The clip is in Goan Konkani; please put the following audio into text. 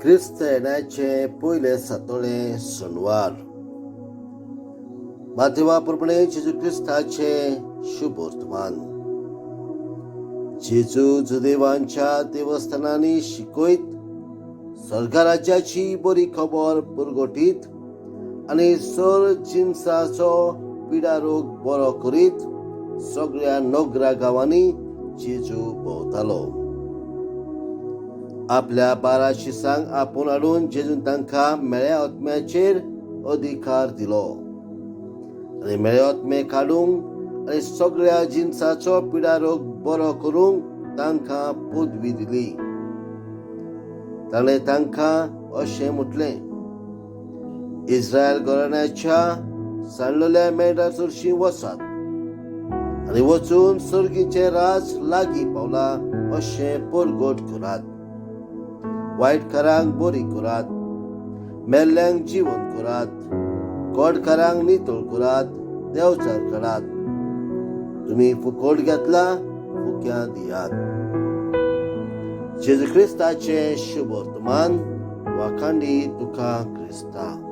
क्रिस्त येण्याचें पयलें सातोळें शेनवार. माध्यमा प्रमाणे जेजू क्रिस्ताचें शुभ वर्तमान. जेजू जुदेवांच्या देवस्थानांनी शिकयत, स्वर्ग राज्याची बरी खबर पुरगटीत आनी सर जिनसाचो पिडारोग बरो करीत सगळ्या नगरा गांवांनी जेजू भोंवतालो. आपल्या 12 शिसांक आपोवन हाडून जेजून तांकां म्हेळ्या आत्म्याचेर अधिकार दिलो आनी म्हेळे आत्मे काडूंक आनी सगळ्या जिनसाचो पिडारोग बरो करूंक तांकां पदवी दिली. ताणें तांकां अशें म्हटलें, इस्रायल घराण्याच्या सांडलेल्या मेंढरा सरशीं वचात आनी वचून सर्गीचें राज लागीं पावलां अशें परगट करात. वायटकारांक बरी करात, मेल्ल्यांक जिवन करात, कोडकारांक नितळ करात, देंवचार काडात. तुमी फुकट घेतला, फुक्या दियात. जेजू क्रिस्ताचें शुभ वर्तमान. वाखांडी तुका क्रिस्ता.